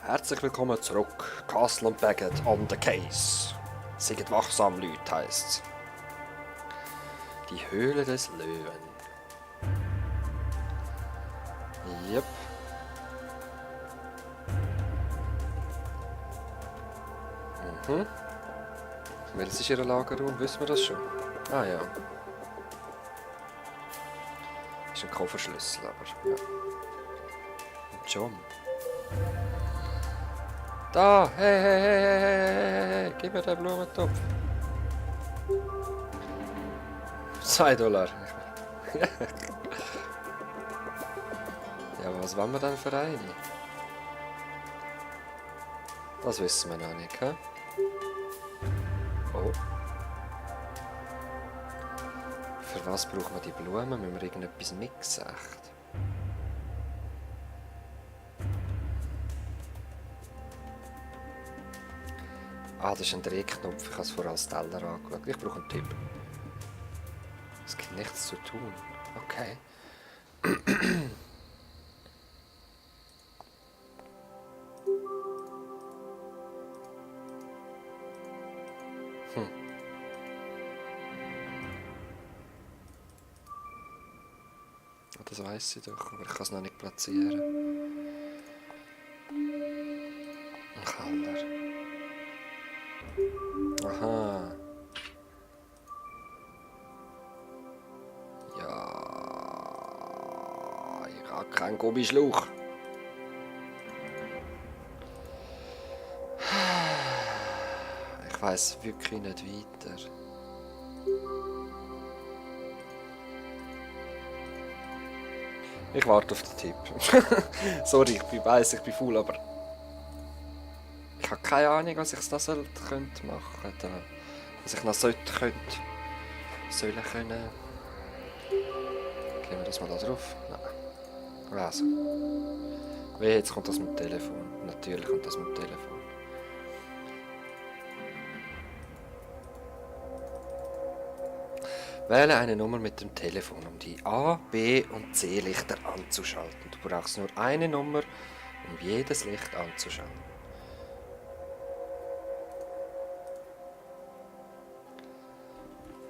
Herzlich willkommen zurück. Castle und Baggett on the case. Seid wachsam, Leute, heisst's. Die Höhle des Löwen. Yep. Mhm. Welches ist Ihr Lagerraum? Wissen wir das schon? Ah ja. Das ist ein Kofferschlüssel, aber ja. Und John. Da! Hey, hey, hey, hey, hey, hey, gib mir den Blumentopf. 2 Dollar. Ja, aber was wollen wir denn für eine? Das wissen wir noch nicht, hä? Oh. Für was brauchen wir die Blumen? Müssen wir irgendetwas mixen? Echt? Ah, das ist ein Drehknopf. Ich habe es vorher als Teller angeschaut. Ich brauche einen Tipp. Es gibt nichts zu tun. Okay. Das weiss ich doch, aber ich kann es noch nicht platzieren. Ein Keller. Aha. Ja, ich habe keinen Gummischlauch. Ich weiss wirklich nicht weiter. Ich warte auf den Tipp. Sorry, ich weiss, ich bin faul, aber ich habe keine Ahnung, was ich da könnte machen. Da. Was ich noch sollen können. Gehen wir das mal da drauf? Nein. Also. Wehe, jetzt kommt das mit dem Telefon. Natürlich kommt das mit dem Telefon. Wähle eine Nummer mit dem Telefon, um die A-, B- und C-Lichter anzuschalten. Du brauchst nur eine Nummer, um jedes Licht anzuschalten.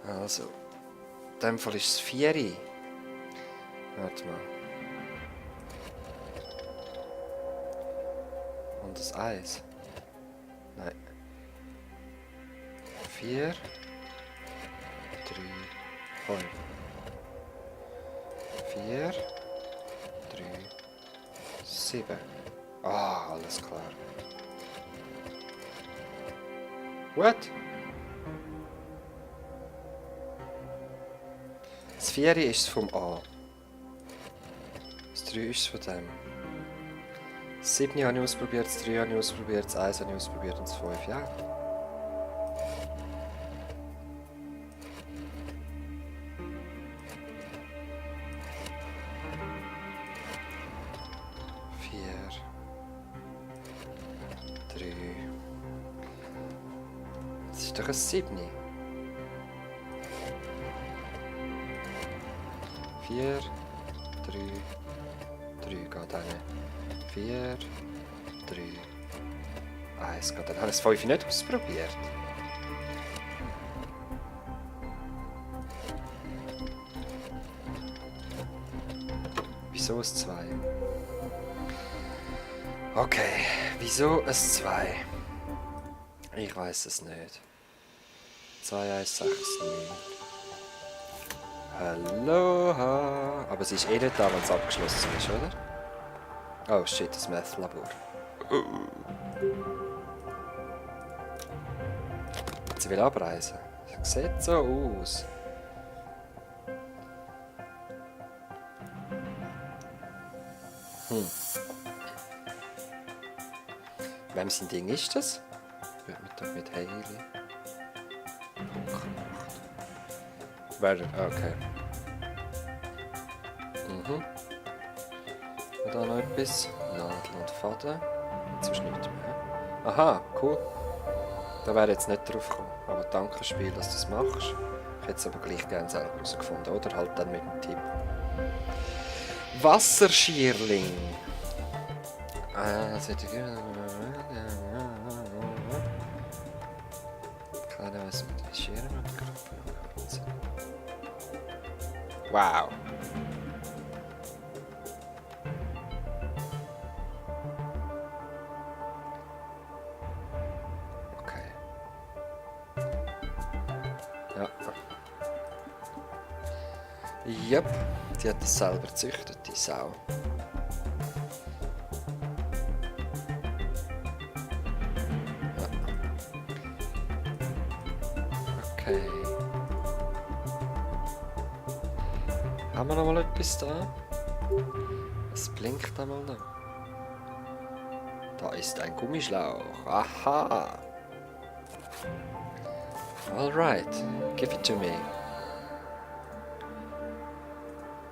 Also, in dem Fall ist es 4. Warte mal. Und das 1. Nein. 4, 3, 5. 4, 3, 7. Ah, alles klar. What? Das 4 ist vom A. Das 3 ist von dem. Das 7 habe ich ausprobiert, das 3 habe ich ausprobiert, das 1 habe ich ausprobiert und das 5, ja. Das ist doch ein 7. 4, 3, 3 geht rein. 4, 3, 1 geht rein. Habe ich das 5 nicht ausprobiert? Wieso ein 2? Okay, wieso ein 2? Ich weiß es nicht. 2, 1, 6, 9. Aloha! Aber sie ist eh nicht da, wenn es abgeschlossen ist, oder? Oh shit, das Meth-Labor. Sie will abreisen. Das sieht so aus. Wem sein Ding ist das? Wird man doch mit Hailey. Wer? Okay. Und da noch etwas. Nadel und Faden. Jetzt ist nichts mehr. Aha, cool. Da wäre jetzt nicht drauf gekommen. Aber danke Spiel, dass du das machst. Ich hätte es aber gleich gerne selber herausgefunden. Oder halt dann mit dem Tipp. Wasserschierling. das hätte ich... Keiner weiß, mit der Schere und Gruppe sind. Wow! Okay. Ja. Yep, die hat das selber gezüchtet, die Sau. Ja. Okay. Haben wir noch mal etwas da? Es blinkt einmal noch. Da ist ein Gummischlauch. Aha! Alright, give it to me.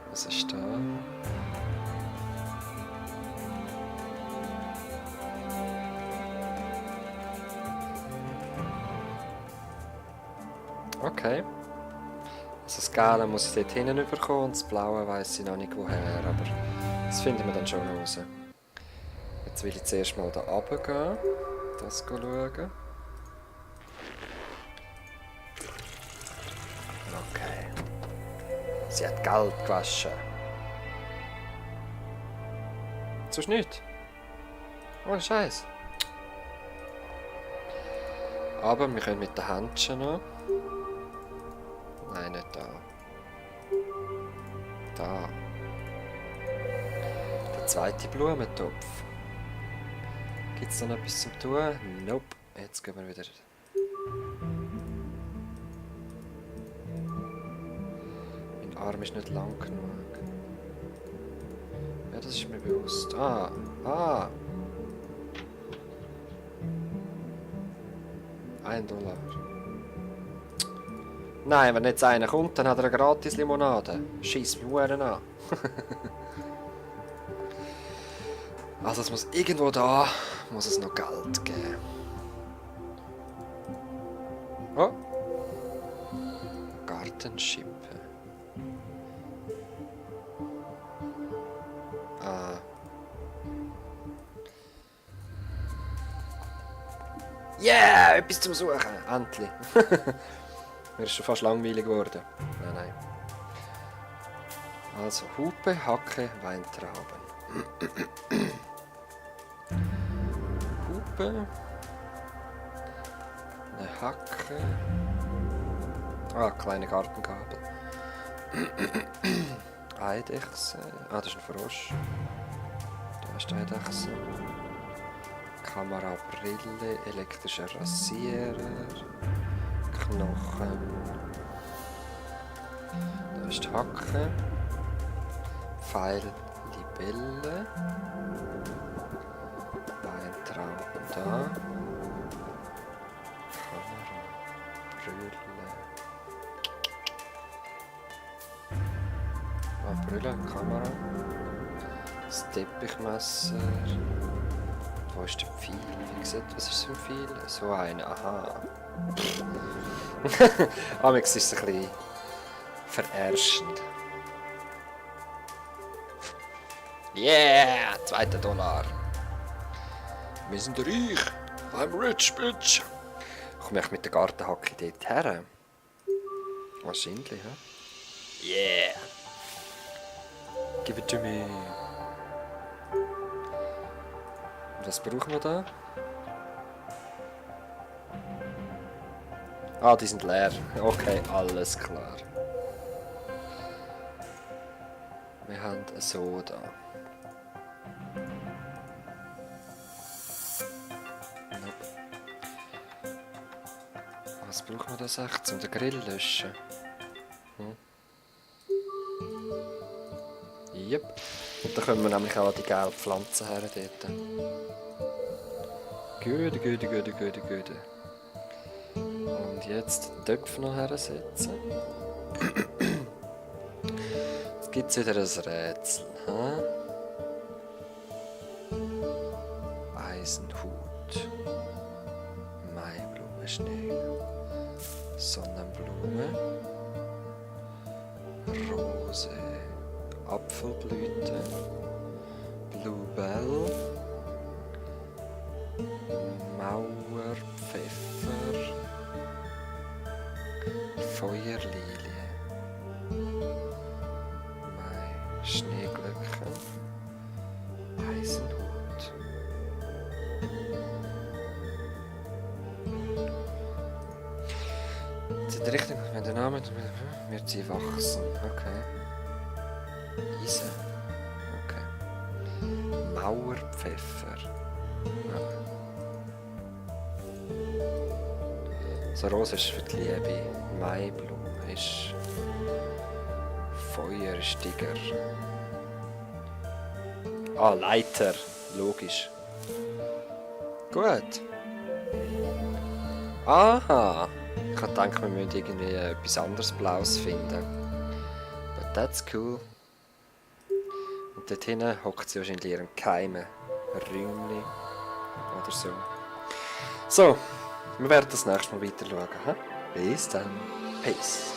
Was ist da? Okay. Also das Gelbe muss ich dort hinten überkommen und das Blaue weiss ich noch nicht woher, aber das finden wir dann schon raus. Jetzt will ich zuerst mal da runter gehen, das schauen. Okay. Sie hat Geld gewaschen. Sonst nicht. Ohne Scheiß. Aber wir können mit den Händchen noch. Nein, nicht da. Da. Der zweite Blumentopf. Gibt es da noch etwas zum Tun? Nope. Jetzt gehen wir wieder. Mein Arm ist nicht lang genug. Ja, das ist mir bewusst. Ah. $1. Nein, wenn jetzt einer kommt, dann hat er eine gratis Limonade. Scheiss mich Huren an. Also es muss irgendwo da, muss es noch Geld geben. Oh. Gartenschippe. Ah. Yeah, etwas zum Suchen. Endlich. Mir ist schon fast langweilig geworden. Nein. Also Hupe, Hacke, Weintrauben. Hupe. Eine Hacke. Ah, kleine Gartenkabel. Eidechse. Ah, das ist ein Frosch. Da ist die Eidechse. Kamera, Brille, elektrischer Rasierer. Knochen. Da ist die Hacke. Pfeil, Libelle. Weintrauben da. Kamera, Brille. Ah, Brille, Kamera. Das Teppichmesser. Wo ist der Pfeil? Wie gesagt, was ist so ein Pfeil? So einer, aha. Amigs ist es ein bisschen verärschend. Yeah! $2. Wir sind reich. I'm rich, bitch. Komme ich mit der Gartenhacke dort her? Wahrscheinlich, hä? Yeah! Give it to me. Was brauchen wir da? Ah, die sind leer. Okay, alles klar. Wir haben eine Soda. Nope. Was brauchen wir das echt, um den Grill zu löschen? Yep. Und dann können wir nämlich auch an die gelben Pflanzen her dort. Gut. Und jetzt den Töpf noch hersetzen. Jetzt gibt es wieder ein Rätsel. Eisenhut. Maiblume, Schnee. Sonnenblume. Rose. Apfelblüte. Bluebell. in der Richtung, wenn der Name wird sie wachsen. Okay. Eisen. Okay. Mauerpfeffer. Ja. So Rose ist für die Liebe. Maiblume ist Feuerstiger. Ah, Leiter. Logisch. Gut. Aha. Ich habe gedacht, wir müssen irgendwie etwas anderes Blaues finden. But that's cool. Und dort hinten hockt sie wahrscheinlich in ihrem geheimen Räumchen. Oder so. So, wir werden das nächste Mal weiter schauen. Bis dann. Peace.